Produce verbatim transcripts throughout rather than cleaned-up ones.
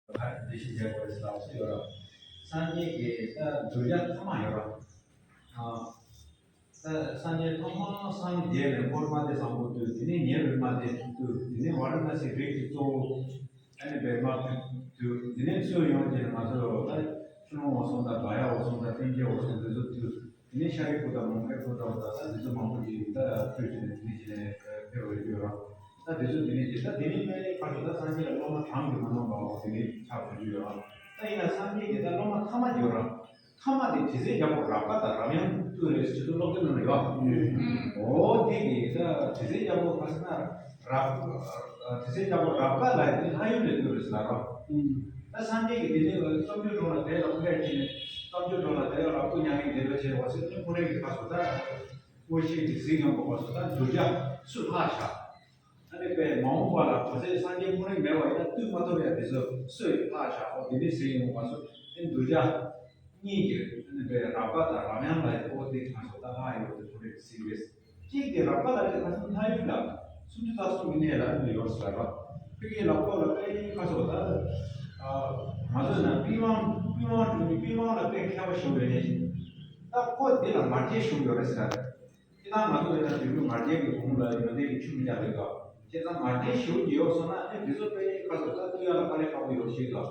བདེ་སྐྱིད་རྒྱལ་པོ་རེད་ཟེར་ཞིག་ཡོད་ར། སངས་རྒྱས་ཀྱི་ད་གདུལ་བྱ་ཐ་མ་ཡོད་ར། ཨ། ད་སངས་རྒྱས་ཐོག་མར་སངས་རྒྱས་ནས་འཁོར་མ་དེ་བཟང་པོ་དུས་དེ་ནས་ཉེ་བའི་མ་དེ་དུས་དེ་ནས་ཝཱ་ར་ཎ་སི་རིགས་ཀྱི་གཙོ་བོ། ཨ་ནི་པའི་དམག་དུས་དུས་དེ་ནས་ཚུར་ཡོང་རྗེས་ང་ཚོ་ད་ཆུ་ཀླུང་འོད་སྲུང་དང་བ་ཡ་འོད་སྲུང་དང་ཏིང་འཛིན་འོད་སྲུང་དེ་ཚོ་དུས། དེ་ནས་ཤཱ་རིའི་བུ་དང་མོའུ་འགལ་བུ་དང་ད་ལྟ་འདི་ཚོ་མང་པོ་ཞིག་ད་ཐོས་བྱས་ནས་དེ་ནས་བྱས་ནས་ཕེབས་པ་ཡོད་ར། ད་དེ་ཚོ་དེ་ནས་དེ་ད་དེ་ནས་ཕ་ཡི་ཁ་ཐུག་ད་སངས་རྒྱས་ལ་སློབ་མ་གྲངས་ཀྱིས་མི་ལོངས་པ་འོ་དེ་ནས་ཆགས་ཐུབ་ཀྱི་ཡོད་ར། ད་ཡིན་ན་སངས་རྒྱས་ཀྱི་ད་སློབ་མ་ཐ་མ་ཡོད་ར། ཐ་མ་དེ་དྲི་ཟའི་རྒྱལ་པོ་རཱ་ག་དང་རཱ་མ་ཡན་ཏུ་རེད་ཟེར་དུས་སློབ་དཔོན་ནང་ལ་ཡོད། འོ་དེ་གི་ད་དྲི་ཟའི་རྒྱལ་པོ་ག་ཟེར་ན་རཱ་དྲི་ཟའི་རྒྱལ་པོ་རཱ་ག་ལ་དེ་ལྷ་ཡུལ་ལས་ཏུ་རེད་ཟེར་ལ་ར། ད་སངས་རྒྱས་ཀྱིས་དེ་ནས་བརྩམས་ཆོས་སྒྲུང་ལ་དེ་ལ་ཕེབས་ཀྱིན་བརྩམས་ཆོས་སྒྲུང་ལ་དེ་ལ་སྐུ་མྱ་ངན་འདས་པའི་ཕྱིར་བ་ཟེར་ནས་ཁོ་རང་གི་ཁ་སོ་ད་མངོན་ཤེས་ཀྱི་གཟིགས་ཡོང་བ་བ་སོ་ད་གདུལ་བྱ་སུ་ལྷག་བཞག་ཨ་ནི་པའི་མ་འོངས་པ་ལ་གོ་ཚེ་སངས་རྒྱས་ཁོ་རང་མེད་པ་ཡིན་ན་ལྟོས་མ་ཐུབ་ཡ་དེ་ཚོ་སུས་ལྷག་བཞག་ཨོ་དེ་འདྲའི་གཟིགས་ཡོང་བ་སོ་ཨ་ནི་གདུལ་བྱ་གཉིས་ཀྱི་ཨ་ནི་པའི་རཱ་ག་དང་རཱ་མ་ཡན་ལ་ཡི་ཨོ་དེ་ཁ་སོ་ད་ལྷག་ཡོད་དེ་ཁོ་རང་གི་གཟིགས་རེད། གཅིག་དེ་རཱ་ག་ལ་དེ་ཁ་སང་ལྷ་ཡུལ་ལ་སུམ་ཅུ་རྩ་གསུམ་གྱི་གནས་ལ་ཨ་ནི་ཡོད་ཟེར་བ། ཕ་གི་ལ་ཁོ་ལ་དཔེ་ཁ་སོ་ད། ང་ཚོ་ན་པི་ཝང་པི་ཝང་གྲུ་ནི་པི་ཝང་ལ་དཔེ་མཁས་པ་ཞུ་བའི་གནས་ཤིག་ད་ཁོ་དེ་ལ་ང་རྒྱལ་ཞུ་ཡོད་རེད་ཟེར། ཁྱེད་རང་ང་ཚོ་ཡོད་ན་དུས་རྒྱུན་ང་རྒྱལ་གྱི་གོང་ལ་ཡོན་ཏན་གྱི་ཆུ་མི་རྒྱག་རེད་དོ། བྱས་ཙང་ང་རྒྱལ་ཞུ་གི་ཡོད་སོང་ན་ཨ་ནི་དེ་ཚོ་དཔེ་ཁ་སོ་ད་ལྟོས་ཡ་ལ་དཀའ་ལས་ཁག་པོ་ཡོད་ཞིག་དོ།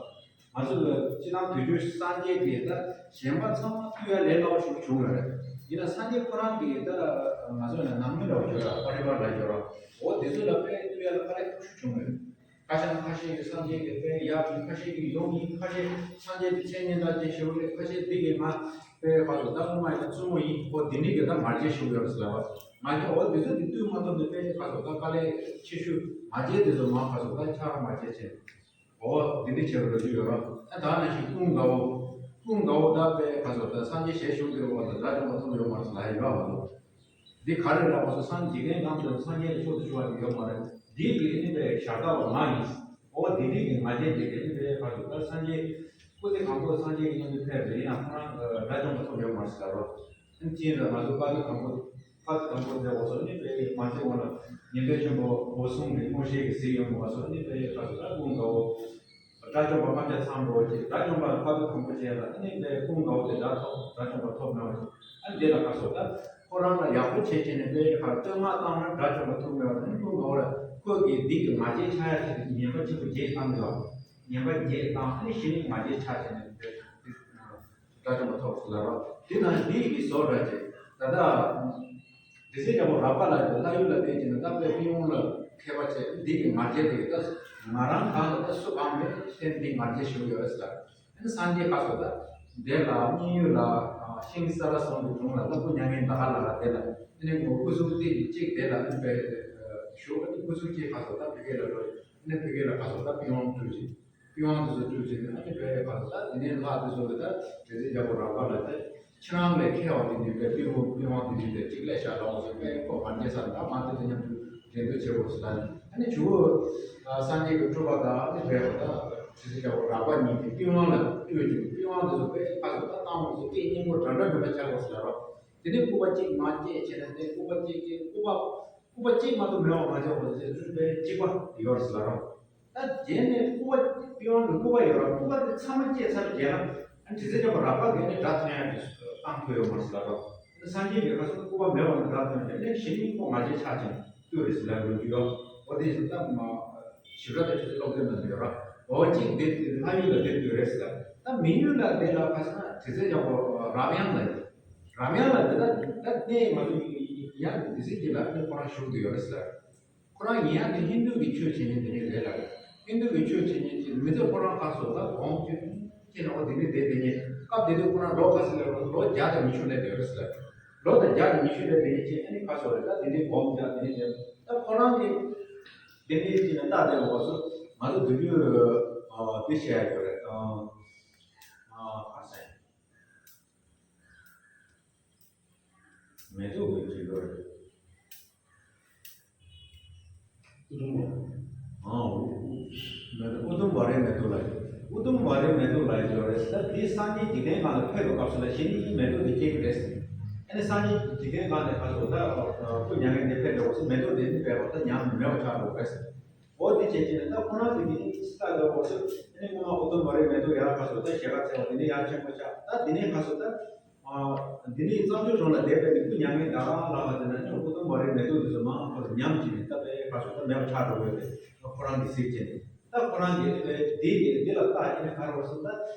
ང་ཚོ་ལ་སྤྱི་བཏང་དུས་རྒྱུན་སངས་རྒྱས་ཀྱི་ད་གཞན་པ་ཚང་མ་ཐུགས་ཡ་ལས་སླ་བོ་ཞིག་བྱུང་ཡོད་རེད། ཡིན་ན་སངས་རྒྱས་ཁོ་རང་གིས་ད་ང་ཚོ་ལ་ནང་མི་འདྲ་བ་བརྗོད་ར་པ་རི་བར་ལ་བརྗོད་ར་འོ་དེ་ཚོ་ལ་དཔེ་ཐུགས་ཡ་ལ་དཀའ་ལས་ཁག་ཤོས་བྱུང་ཡོད། ཁ་ཤས་ཁ་ཤས་ཀྱི་སངས་རྒྱས་ཀྱི་དཔེ་ཡག་ཡིན། ཁ་ཤས་ཀྱི་ཡོང་ཡིན། ཁ་ཤས་སངས་རྒྱས་ཀྱི་མཚན་སྙན་གྲགས་ཅན་ཞེ་པོ་རེད། ཁ་ཤས་འདི་གི་ང་དཔེ་བར་དུ་ད་སྔོན་མ་ཡིན་ན་བཙུན་མོ་ཡིན། འོ་དེ་འདྲས་ཀྱི་ད་ང་རྒྱལ་ཞུ་ཡོད་ར་ཟེར་བ་ང་རྒྱལ་འོ་དེ་ཚོ་དེ་ལྟོས་མ་ཐུབ་ནས་དཔེ་བར་དུ་ད་དཀའ་ལས་ཆེ་ཤོས་ང་རྒྱལ་དེ་ཚོ་མ་བར་དུ་ད་ཁྱག་ར་མ་བྱས་བྱས། འོ་འདི་འདྲ་བྱས་པ་འགྲོ་རྒྱུ་ཡོད་ར། ཨ་ད་ནང་བཞིན་ཀུན་དགའ་བོ། ཀུན་དགའ་བོ་ད་དཔེ་ག་ཚོད་ད་སངས་རྒྱས་ཞལ་བཞུགས་དེ་བ་ད་དགྲ་བཅོམ་པ་ཐོབ་ཡོད་མ་རེད་ལ་ཡོད་མ་རེད། འདི་ག་རེ་ལབ་པ་སོ་སངས་རྒྱས་འགན་གང་དུ་སངས་རྒྱས་ལ་མཆོག་ཏུ་གྱུར་པ་ཡོད་མ་རེད། འདི་གི་ཨ་ནི་དཔེ་ཞར་ལྟ་བ་ང་ཡིན། འོ་འདི་འདྲ་གི་ང་རྒྱལ་འདི་གི་ཨ་ནི་དཔེ་ག་ཚོད་ད་སངས་རྒྱས་སྐུ་ཚེ་གང་པོ་སངས་རྒྱས་ཀྱི་མཉམ་དུ་ཕེབས་རེད་ཡིན་ན་ཁོ་རང་དགྲ་བཅོམ་པ་ཐོབ་ཡོད་མ་རེད་ཟེར་རོ། ཨ་ནི་ཅི་ཡིན་ད་ང་ཚོ་དཔའ་བརྟུལ་དང་པོ། ཁ་ཐུག་དང་པོ་མཛད་འོ་སོ་ནི་དཔེ་མ་མཛད་འོ་ན་ཉན་ཐོས་ཆེན་པོ་འོད་སྲུང་གི་མངོན་ཤེས་ཀྱི་གཟིགས་ཡོང་འོ་སོ་ནི་དཔེ་ཁ་ཐུག་ད་ཀུན་དགའ་བོ། དགྲ་བཅོམ་པ་ལྔ་བརྒྱ་ཚང་འགྲོ་ཅིག་དགྲ་བཅོམ་པ་ཁ་ཐུག་དང་པོ་བྱས་ལ་ཨ་ནི་དཔེ་ཀུན་དགའ་བོ་དེ་དགྲ་ཐོབ་དགྲ་བཅོམ་པ་ཐོབ་མེད་པ་ཅིག་ཨ་ནི་དེ་ལ་ཁ་སོ་ད་ཁོ་རང་ལ་ཡག་པོ་བྱས་བྱས་ནས་དཔེ་ཁ་བསྟོད་བསྔགས་བཏང་ན་དགྲ་བཅོམ་པ་ཐུབ་མེད་པ་ཨ་ནི་ཀུན་དགའ་བོ་ལ་ཁོ་གིས་འདི་གི་ང་རྒྱལ་ཆགས་ཡ་ཆེད་དུ་ངན་པ་གཅིག་པུ་བརྒྱད་བཏང་གི་ཡོད། ངན་པ་བརྒྱད་བཏང་ཨ་ནི་གཞི་ནས་ང་རྒྱལ་ཆགས་བྱས་ནས་དཔེ། དགྲ་བཅོམ་པ་ཐོབ་ཟེར་ལབ་རོགས། དེ་ན་འདི་གི་བཟོ་འདྲ་ཅིག་ད་ལྟ་དེ་ཚེ་རྒྱལ་པོ་རཱ་ག་ལ་ལྷ་ཡུལ་ལ་བསྡད་ཀྱི་ན་ད་དཔེ་པི་ཝང་ལ་མཁས་པ་བྱས་འདི་གི་ང་རྒྱལ་དེ་གི་ད་ང་རང་གང་ལ་ད་སུ་གང་མེད་དེ་འདི་ང་རྒྱལ་ཞུ་ཡོད་ཟེར། ཨ་ནི་སངས་རྒྱས་ཁ་སོ་ད་དེ་ལ་མཉན་ཡོད་ལ་ཤིང་ས་ལ་སོང་གི་དྲུང་ལ་ལྷ་སྐུ་མྱ་ངན་འདའ་ཁ་ལ་ལ་དེ་ལ་ཨ་ནི་ངོ་སྐུ་གཟུགས་དེ་གི་གཅིག་དེ་ལ་ཨ་ནི་དཔེ་ཞུ་ཨ་ནི་སྐུ་གཟུགས་གཅིག་ཁ་སོ་ད་བི་གེ་ལ་འགྲོ་ཨ་ནི་བི་གེ་ལ་ཁ་སོ་ད་པི་ཝང་བཀྲུས་ཅིག་པི་ཝང་དེ་ཚོ་བཀྲུས་བྱས་ནས་ཨ་ནི་དཔེ་ག་ཚོད་ད་དེ་ནས་ལྷ་དེ་ཚོ་ལ་ད་དྲི་ཟའི་རྒྱལ་པོ་རཱ་ག་ལ་ད་ཁྱེད་རང་ལས་མཁས་པ་དེ་འདི་དཔེ་པི་ཝང་པི་ཝང་དེ་འདི་དེ་གཅིག་ལས་བཞག་ལ་འོ་ཟེར་དཔེ་ཁོ་མ་འདྲེས་ས་ད་མ་དེ་དེ་མཉམ་དུ་འགྲན་བསྡུར་བྱེད་དགོས་ཟེར་ད་ནི་ཨ་ནི་ཇོ་བོ་སངས་རྒྱས་ཀྱི་སྤྲུལ་པ་དང་ཨ་ནི་དཔེ་ག་ད་དྲི་ཟའི་རྒྱལ་པོ་རཱ་ག་གཉིས་དེ་པི་ཝང་ལ་བཀྲུས་ཀྱི་པི་ཝང་དེ་ཚོ་དཔེ་ག་ཚོད་ད་བཏང་འོ་ཟེར་སྐད་སྙན་པོ་འདྲ་འདྲ་འདྲ་འདྲ་ཆགས་དགོས་ཟེར་ལ་རོ། དེ་ནས་སྐུད་པ་གཅིག་མར་བསྐྱེད་བྱས་ན་དེ་སྐུད་པ་གཅིག་གིས་སྐུད་པ་སྐུད་པ་གཅིག་མ་གཏོགས་མེད་པ་མ་བྱས་པ་དེ་ཚོ་དཔེ་གཅིག་པ་ཡོད་ཟེར་ལ་རོ། ད་རྗེས་ནས་སྐུད་པ་པི་ཝང་གི་སྐུད་པ་ཡོད་ར་སྐུད་པ་དེ་ཚང་མ་བསྐྱེད་ཚར་རྗེས་ལ་ཨ་དྲི་ཟའི་རྒྱལ་པོ་རཱ་ག་གིས་ནི་དགྲ་ཐོན་ཡ་དེ་བཏང་ཐུབ་ཡོད་མ་རེད་ཟེར་ལ་རོ། སངས་རྒྱས་ཀྱི་ཁ་སང་སྐུད་པ་མེད་པ་ནི་དགྲ་ཐོན་ཡ་དེ་ནས་གཞི་ནས་ཁོ་ང་རྒྱལ་ཆགས་ཀྱང་ལྟོས་རེད་ཟེར་ལ་ཡོད་ཀྱི་ཡོད། འོ་དེ་བཞིན་ད་མ་ཞིབ་ཕྲ་དེ་ཆུ་ཚོད་སློབ་དེབ་ནང་དུ་ཡོད་ར། འོ་གཅིག་དེ་ལྷ་ཡུལ་ལ་དེ་ལྟོས་རེད་ཟེར་ལ་ད་མི་ཡུལ་ལ་དེ་ལ་ཁ་སང་དྲི་ཟའི་རྒྱལ་པོ་རཱ་མ་ཡན་ལ་ཡོད། རཱ་མ་ཡན་ལ་དེ་ལ་ད་གནས་མ་ཐུབ་ཡང་དེ་ཟིག་གི་ལ་ནི་ཁོ་རང་བཞུགས་དུ་ཡོད་རེད་ཟེར། ཁོ་རང་ཡིན་ཡང་དེ་ཧིན་རྡུ་གི་ཆོས་བྱེད་མཁན་དེ་ནི་རེད་ལ། ཧིན་རྡུ་གི་ཆོས་བྱེད་མཁན་གྱི་མི་ཚེ་ཁོ་རང་ག་སོགས་ལ་གོང་ཁྱོད་ཁྱེད་ནང་དེ་ནི་བསྡད་དེ་ཉེ་སྐབས་དེ་དུས་ཁོ་རང་ལོ་ག་ཚོད་ལས་ལོ་བརྒྱ་དང་ཉི་ཤུ་ལས་བསྡད་ཡོད་རེད་ཟེར། ལོ་དང་བརྒྱ་དང་ཉི་ཤུ་ལས་བསྡད་མཁན་གྱི་ཨ་ནི་ག་སོགས་རེད་ད་དེ་ནི་སྒོམ་རྒྱག་དེ་ནི་བསྡད་ད་ཁོ་རང་གི་དེ་ནི་ཅི་ན་ལྟ་དེ་ལོགས་སུ་ང་ཚོ་དུས་རྒྱུན་དེ་བཤད་ཡོད་རེད། ག་ཟེར། མེ་ཏོག་གི་དྲི་ལོ་རེད། ཨུ་དུམ་བ། ཨ། མེ་ཏོག་ཨུ་དུམ་བ་རའི་མེ་ཏོག་ལ་ཡོད། ཨུ་དུམ་བ་རའི་མེ་ཏོག་ལ་ཡོད་རེད། ད་དེ་སངས་རྒྱས་འཇིག་རྟེན་ཁམས་ལ་ཕེབས་པའི་སྐབས་སུ་ལ་གཞི་ནས་མེ་ཏོག་དེ་སྐྱེ་གི་རེད། ཨ་ནི་སངས་རྒྱས་འཇིག་རྟེན་ཁམས་ནས་ཁ་ཐུག་ད་སྐུ་མྱ་ངན་འདས་ཕེབས་པའི་སྐབས་སུ་མེ་ཏོག་དེ་ནི་བས་པ་ད་ཉམས་མེད་པ་ཆགས་འགྲོ་གི་རེད། འོ་དེ་བྱས་བྱས་ནས་ད་ཁོ་རང་གི་དེ་ནི་ས་ལ་འོ་དེ་ནི་སྔོན་མ་ཨུ་དུམ་མ་རི་མེ་ཏོག་ཡར་ཁ་སོ་ད་ཞལ་ཁ་ཚལ་བ་དེ་ནི་ཡར་ཆེན་པོ་ཆགས། ད་དེ་ནི་ཁ་སོ་ད། ཨ། འདི་ནི་གཙང་ཆུ་གྲོང་ལ་བསྡད་པའི་ནི་སྐུ་མྱ་ངན་ད་ག་ལ་བ་དེ་ན་ནི་ཨུ་དུམ་མ་རི་མེ་ཏོག་དེ་ཚོ་མང་ཁོ་ཉམས་ཀྱིས་ནི་ད་པའི་ཁ་སོ་ད་མེད་པ་ཆགས་འགྲོ་དགོས་ཏེ་ཁོ་རང་གི་གཟིགས་བྱས་ནས་ད་ཁོ་རང་གི་པའི་དེ་གི་འདི་ལ་ལྟ་ཡིན་ནི་ཁ་རོ་སོ་ད་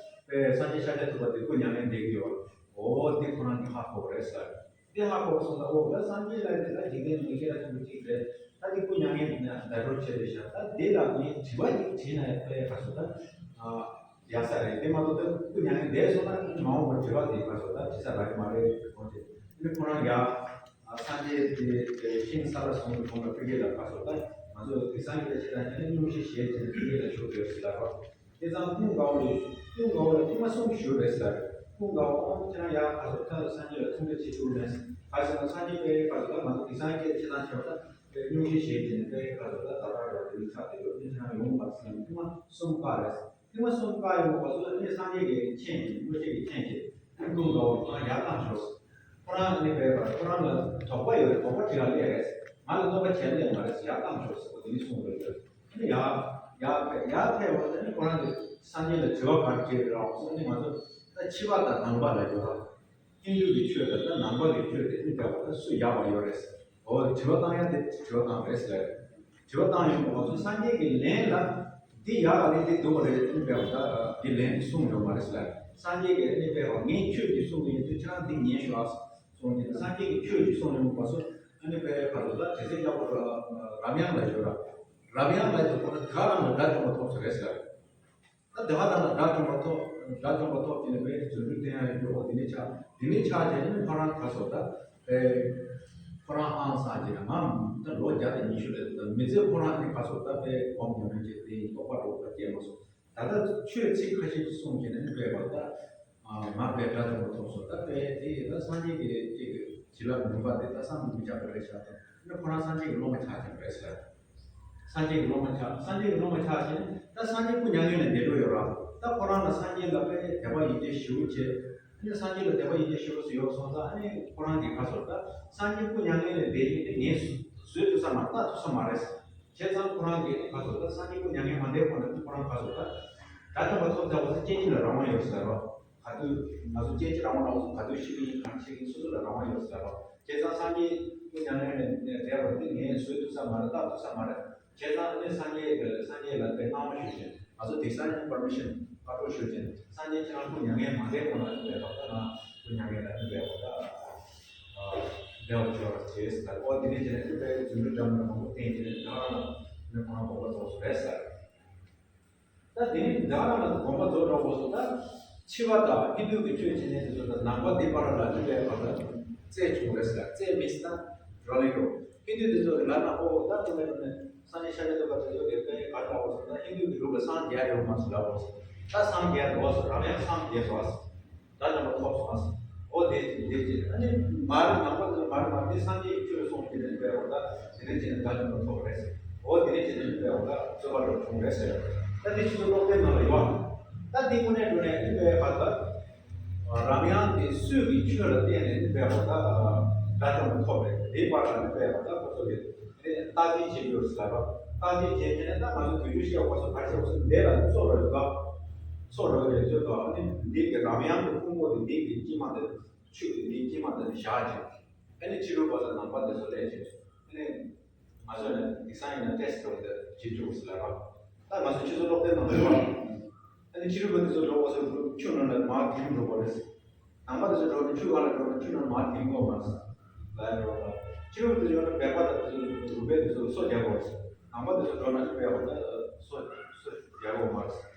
པའི་སངས་རྒྱས་ཤཱཀྱ་ཐུབ་པ་དེ་སྐུ་མྱ་ངན་འདས་ཀྱི་ཡོད། འོ་དེ་ཁོ་རང་གི་ཧ་གོ་རེད་ཟེར། དེ་ཧ་གོ་སོང་ད་འོ་ད་སངས་རྒྱས་ལ་དེ་ད་འཇིག་རྟེན་མི་སྐྱེ་ལ་ཐུབ་ཅིག་རེད། ད་དེ་སྐུ་མྱ་ངན་འདས་འགྲོ་ཆེ་རེད་ཤག་ད་དེ་ལ་ངས་དྲི་བ་ཅིག་དྲིས་ན་ཡག་པོ་ཡག་པ་སོ་ད། ཡག་ས་རེད། དེ་མ་གཏོགས་ད་སྐུ་མྱ་ངན་འདས་སོང་ན་མ་འོངས་པར་དྲི་བ་དེ་ཡག་པ་སོ་ད་དྲི་ས་རག་གི་མ་རེད་ཁོང་ཚོས། ཨ་ནི་ཁོ་རང་ཡ་སངས་རྒྱས་དེ་ཤིང་ས་ལ་སོང་གི་གོང་ལ་ཕ་གི་ལ་ཁ་སོ་ད་ང་ཚོ་དེ་སངས་རྒྱས་ལ་ཆེ་ད་ཁྱེད་ནི་སྙུང་གཞི་བཞེས་བྱས་ནས་ཕ་གི་ལ་ཆོག་གི་ཡོད་ཟེར་ལ་རོ། དེ་ཙང་ཀུན་དགའ་བོ་ལས་ཀུན་དགའ་བོ་ལ་ཐེངས་མ་གསུམ་ཞུ་རེད་ཟེར། ཀུན་དགའ་བོ་ཁྱེད་རང་ཡ་ཁ་སོ་ད་སངས་རྒྱས་ལ་ཐུགས་འདོད་ཆེ་ཞུ་མེད། ག་ཟེར་ན་སངས་རྒྱས་པའི་ཁ་སོ་ད་ང་ཚོ་དེ་སངས་རྒྱས་ཆེ་ད་ཆེ་བ་ད། སྙུང་གཞི་བཞེས་བྱས་ནས་དཔེ་ཁ་ཐོག་ད་ད་ལྟ་རོགས་དེ་ཚ་དེ་ཚོ་ནི་ཧྲང་ཡོང་བ་ཟིན་ཐེངས་མ་གསུམ་བཀག་རེད། ཐེངས་མ་གསུམ་བཀག་ཡོང་བ་སོ་ནི་སངས་རྒྱས་ཀྱི་མཁྱེན་ཅིང་སྔོན་ཆད་ཀྱི་མཁྱེན་ཅིང་ཀུན་དགའ་བོ་ཁོ་རང་ཡར་བཏང་ཤོག་ཁོ་རང་ནི་དཔེ་བར་ཁོ་རང་ལ་དོགས་པ་ཡོད་རེད། དོགས་པ་དྲི་ཡག་ལས་རེད། ང་ལ་སྟོན་པ་བྱས་ལས་མ་རེད། ཡར་བཏང་ཤོག་ཟེར་བ་དེ་ནི་གསུངས་རེད། ནི་ཡར་ཡར་ཕེབས་ཡར་ཕེབས་བ་ནི་ཁོ་རང་གི་སངས་རྒྱས་ལ་དྲི་བ་ག་རེ་བྱས་རེད་ཟེར་ནི་ང་ཚོ་ད་ཕྱི་པ་དང་ནང་པ་ལ་ཡོད་ར། ཧིན་རྡུ་གི་ཆོས་དང་ད་ནང་པ་གི་ཆོས་དེ་གཉིས་ཀ་བར་ད་སུ་ཡག་པ་ཡོད་རེད། འོ་དྲི་བ་བཏང་ཡ་དེ་དྲི་བ་བཏང་རེད་ཟེར། དྲི་བ་བཏང་ཡོང་བ་ང་ཚོ་སངས་རྒྱས་ཀྱི་ལན་ལ་འདི་ཡག་པ་རེད། འདི་སྡུག་པ་རེད། གཉིས་ཀ་བར་ད་འདི་ལན་གསུངས་ཡོད་མ་རེད་ཟེར། སངས་རྒྱས་ཀྱི་གཉིས་ཀ་བར་ངས་ཆོས་ཀྱི་གསུང་གི་ཡིན་དུས་ཁྱེད་རང་འདི་ཉན་ཤོག་ཨ་གསུངས་ཀྱི་འདུག་སངས་རྒྱས་ཀྱི་ཆོས་ཀྱི་གསུང་ཡོང་བ་སོ་གཉིས་ཀ་བར་ད་དྲི་ཟའི་རྒྱལ་པོ་རམ་ཡང་ལ་ཡོད་ར། རམ་ཡང་ལ་ཡོད་ཁོ་ན་དགའ་རང་ལ་དགྲ་བཅོམ་པ་ཐོབ་ཟེར་རེད་ཟེར། ད་དེ་བ་དང་དགྲ་བཅོམ་པ་ཐོབ། དགྲ་བཅོམ་པ་ཐོབ་ཀྱི་ནི་བའི་རྫུ་འཕྲུལ་བསྟན་ཡ་ཡོད་འགྲོ་འོ་དེ་ནི་ཆགས། དེ་ནི་ཆགས་ཀྱི་ནི་ཁོ་རང་ཁ་སོ་ད་བའི་ཁོ་རང་ཧང་སངས་ཀྱི་ནི་ང་ད་ལོ་བརྒྱ་དང་ཉི་ཤུ་རེད། ད་མི་ཚེ་ཁོ་རང་ནི་ཁ་སོ་ད་བའི་གོམ་ཉམས་ལེན་བྱས་དེ་ཡིན་དོགས་པ་འགྲོ་བ་སྐྱེས་མ་སོང་། ད་ལྟ་ཆོས་ཚིག་ཁ་ཤས་ཀྱིས་གསུངས་ཀྱི་ནི་བའི་བ་ད་ང་བའི་དགྲ་བཅོམ་པ་ཐོབ་སོ་ད་བའི་དེ་ཡི་ད་སངས་རྒྱས་ཀྱི་ཅིག་གི་བྱིན་རླབས་ནུས་པ་དེ་ད་བསམ་མི་ཁྱབ་པ་རེད་ཤག་ད་ནི་ཁོ་རང་སངས་རྒྱས་ཀྱི་སློབ་མ་ཆགས་ཀྱི་རེད་ཤག་སངས་རྒྱས་ཀྱི་སློབ་མ་ཆགས། སངས་རྒྱས་ཀྱི་སློབ་མ་ཆགས་ཤིང་ད་སངས་རྒྱས་སྐུ་མྱ་ངན་ལས་འདས་འགྲོ་ཡོད་ར། ད་ཁོ་རང་ལ་སངས་རྒྱས་ལ་དཔེ་དད་པ་ཡིད་ཆེས་ཞེ་པོ་བྱས། ཨ་ནི་སངས་རྒྱས་ལ་དད་པ་ཡིད་ཆེས་ཞེ་པོ་ཞིག་ཡོད་སོང་ཙང་ཨ་ནི་ཁོ་རང་གི་ཁ་སོ་ད་སངས་རྒྱས་སྐུ་མྱ་ངན་ལས་འདས་ཡིན་ཏེ་ངས་བཟོད་ཐུབ་ས་མ་ལྟ་ཐུབ་ས་མ་རེད། བྱས་ཙང་ཁོ་རང་གི་ཁ་སོ་ད་སངས་རྒྱས་སྐུ་མྱ་ངན་མ་འདས་གོང་ནས་ཁོ་རང་ཁ་སོ་ད་དགྲ་བཅོམ་པ་ཐོབ་ཚར་བ་ཚེ་སྐྱེ་གཉིས་ལ་རང་དབང་ཡོད་ཟེར་རོ། ག་དུས་ང་ཚོ་སྐྱེ་ཅི་རང་དབང་རག་སོང་། ག་དུས་ཤི་གི་ཡིན་གང་ཤི་གི་ཡིན་སོ་སོ་ལ་རང་དབང་ཡོད་ཟེར་བ། བྱས་ཙང་སངས་རྒྱས་སྐུ་མྱ་ངན་ལས་འདས་པ་འདི་ངས་བཟོད་ཐུབ་ས་མ་རེད། ལྟ་ཐུབ་ས་མ་རེད། བྱས་ཙང་ཨ་ནི་སངས་རྒྱས་ཀྱི་སངས་རྒྱས་ལ་དཔེ་གནང་བ་ཞུ་བྱས་ང་ཚོ་དེང་སང་ཡང་པར་མི་ཤན་བཀའ་སྒྲོག་ཞུ་བྱས་སངས་རྒྱས་ཁྱེད་རང་སྐུ་མྱ་ངན་མ་འདས་གོང་ལ་ཨ་ནི་དཔེ་བ་ད་ན་སྐུ་མྱ་ངན་ལ་ཨ་ནི་དཔེ་བ་ད་འདས་པ་བྱོས་པ་བྱས་ཟེར། ཨོ་དེ་ནས་བྱས་ནས་ཨ་ནི་དཔེ་རྫུ་འཕྲུལ་འདྲ་མི་འདྲ་མང་པོ་བསྟན་བྱས་ནས་ད་ཨ་ནི་ཁོ་རང་དགོངས་པ་རྫོགས་སོང་རེད་ཟེར། ད་དེ་ནི་ད་རང་ལ་དགོངས་པ་རྫོགས་འགྲོ་དགོས་སོ། ད་ཕྱི་པ་དང་ཧིན་རྡུ་གི་ཆོས་བྱེད་མཁན་དེ་ཚོ་དང་ནང་པ་དེ་བར་ལ་ལུས་པའི་བར་ལ་རྩེད་བྱུང་རེད་ཟེར། རྩེད་མི་སྲིད་ན་རོ་ལེ་རོ། ཧིན་རྡུ་དེ་ཚོ་གི་ལབ་ན་ཨོ་ད་དེ་ནས་དེ་ནས་སངས་རྒྱས་ཤཱཀྱ་ཐུབ་པ་དེ་ཚོ་གི་དཔེ་ག་རེ་ལབ་དགོས་སོ། ད་ཧིན་རྡུ་གི་ལུགས་ལ་སངས་རྒྱས་ཡོད་མ་སོང་ལབ་དགོས་སོ། ད་སངས་རྒྱས་འགྲོ་སོ་རང་ཡང་སངས་རྒྱས་སོ། དགྲ་བཅོམ་པ་ཐོབ་སོང་ཨ། འོ་དེ་དེ་དེ་ཨ་ནི་མར་ནང་པ་དེ་མར་མར་དེ་སངས་རྒྱས་ཀྱི་ཆོས་གསུངས་ཀྱི་ནས་པའི་འོ་ད་དེ་ནས་ཅི་ནས་དགྲ་བཅོམ་པ་ཐོབ་རེད། འོ་དེ་ནས་ཅི་ནས་པའི་འོ་ད་རྩོད་པ་རུ་བྱུང་རེད་ཟེར། ད་དེ་ཆུ་ཚོད་སློབ་དེབ་ནང་ལ་ཡོད། ད་དེ་དངོས་གནས་དྲང་གནས་ཨ་ནི་པའི་བར་ད་རང་ཡང་དེ་སུས་ཀྱི་ཆོས་ལ་བརྟེན་ནས་ཨ་ནི་པའི་འོ་ད་དགྲ་བཅོམ་པ་ཐོབ་རེད། དེའི་བར་ལ་ཨ་ནི་པའི་འོ་ད་ཁོ་ཚོ་གི་རྟགས་ཅན་བྱེད་རྒྱུ་ཟེར་བ། རྟགས་ཅན་བྱེད་ཀྱི་ནས་ད་ང་ཚོ་དུས་རྒྱུན་བཤད་པ་སོགས་ག་རེ་བྱེད་པ་སོགས་འདས་ལ་ཚོར་བ་ཡོད་ཀ་ཚོར་བ་ཡོད་ཚོད་དང་ཨ་ནི་འདི་གི་རང་དབྱངས་ཀྱི་ཕུང་པོ་དེ་འདི་གི་དཀྱིལ་མ་དེ་ཆུ་དེ་འདི་དཀྱིལ་མ་དེ་བཞག་ཅིང་ཨ་ནི་ཕྱི་རོལ་པ་ཚོ་ནང་པ་དེ་ཚོ་ལས་ཅིག་ཨ་ནི་ང་ཚོ་ནས་དེང་སང་ཡིན་ན་ཏེ་སི་ཊི་འདྲ་བོ་དེ་བྱེད་ཆོག་ཟེར་ལ་ར། ད་ང་ཚོ་ཕྱི་ཚོ་སློབ་གྲྭའི་ནང་དུ་ཡོད་ཨ་ནི་ཕྱི་རོལ་པ་དེ་ཚོ་འགྲོ་བ་ཚོ་ཆུ་ནང་ལ་མར་དེང་འགྲོ་བ་རེད། ནང་པ་དེ་ཚོ་འགྲོ་ནས་ཆུ་གང་ལ་འགྲོ་ནས་ཆུ་ནང་མར་དེང་དགོས་མ་རེད། ལ་ཡོད་པ། ཕྱི་རོལ་དེ་ཚོ་ཡོད་ན་བལ་པ་དང་དེ་ཚོ་རུས་སྦལ་དེ་ཚོ་སོ་རྒྱག་དགོས་རེད། ནང་པ་དེ་ཚོ་འགྲོ་ན་ཆུ་བལ་པ་དང་སོ་སོ་རྒྱག་དགོས་མ་རེད།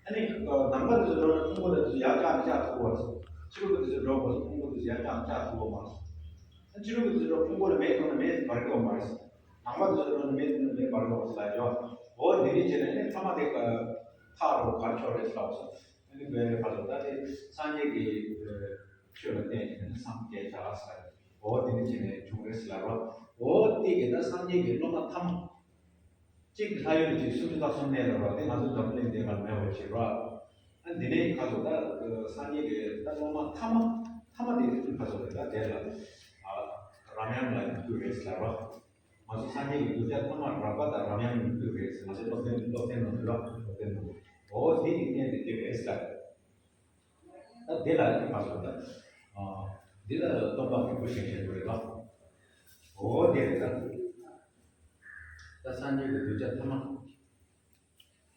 ཨ་ནི་ནང་པ་དེ་ཚོ་འགྲོ་ན་ཕུང་པོ་དེ་ཚོ་ཡར་བཀྱག་ནས་བཀྱག་ཐུབ་དགོས་རེད། ཕྱི་རོལ་དེ་ཚོ་འགྲོ་དགོས་ཕུང་པོ་དེ་ཚོ་ཡར་བཀྱག་ནས་བཀྱག་ཐུབ་དགོས་མ་རེད། ཨ་ཕྱི་རོལ་དེ་ཚོ་འགྲོ་ཕུང་པོ་ལ་མེ་ཐོན་ན་མེ་འབར་དགོས་མ་རེད། ནང་པ་དེ་ཚོ་འགྲོ་ན་མེ་ཐོན་ན་མེ་འབར་དགོས་ཟེར་ཡོད། འོ་དེ་འདྲ་བྱས་ནས་ཨ་ནི་ཐ་མ་དེ་ཁག་རོ་གར་ཆོག་རེད་ཟེར་བ་སོང་། ཨ་ནི་བའི་ཁ་ལོ་ད་དེ་སངས་རྒྱས་ཀྱི་ཆོས་ལ་བརྟེན་ནས་སངས་རྒྱས་བྱ་ཟེར། འོ་དེ་འདྲ་བྱས་ནས་བྱུང་རེད་ཟེར་ལ་རོ། འོ་དེ་གི་ད་སངས་རྒྱས་ཀྱི་སློབ་མ་ཐ་མ། གཅིག་གི་ལྷ་ཡུལ་གྱི་སུམ་ཅུ་རྩ་གསུམ་གནས་ལ་རོ་དེ་ང་ཚོ་འཛམ་བུ་གླིང་འདི་ལ་མེད་པ་བྱེད་རོ། ཨ་འདི་ནས་ཁ་ལོ་ད་སངས་རྒྱས་ཀྱི་ད་སློབ་མ་ཐ་མ་ཐ་མ་དེ་ནི་ཁ་ལོ་ད་དེ་ལ་རམ་ཡང་ལ་ཡང་དུ་རེད་ཟེར་ལ་རོ། ང་ཚོ་སངས་རྒྱས་ཀྱི་གདུལ་བྱ་ཐ་མ་རགས་པ་དང་རང་ཡང་མི་འདུས་རེད་ཟེར། ང་ཚོ་སློབ་སྟོན་སློབ་སྟོན་ནང་དུ་ལ་སློབ་སྟོན་ནང་དུ། འོ་དེ་ཡི་གནས་དེ་དེ་རེད་ཟེར། ད་དེ་ལ་ནི་ཕར་ཚུར་ད། ཨ། འདི་ལ་སྟོན་པ་སྐྱེས་བུ་ཞིག་བྱེད་དགོས་རེད་པ། འོ་དེ་རེད་ད། ད་སངས་རྒྱས་ཀྱི་གདུལ་བྱ་ཐ་མ།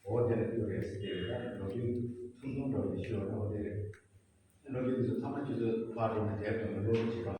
འོ་དེ་རེད་དེ་རེད་ད། ལོ་རྒྱུས་ཐུང་ཐུང་འདྲ་བོ་ཞིག་ཡོད་ན་འོ་དེ་རེད། ལོ་རྒྱུས་འདི་ཚོ་ཚང་མ་ཁྱེད་ཚོ་ཕར་འགྲོ་ནས་དེབ་དང་ཀློག་བྱེད་པ།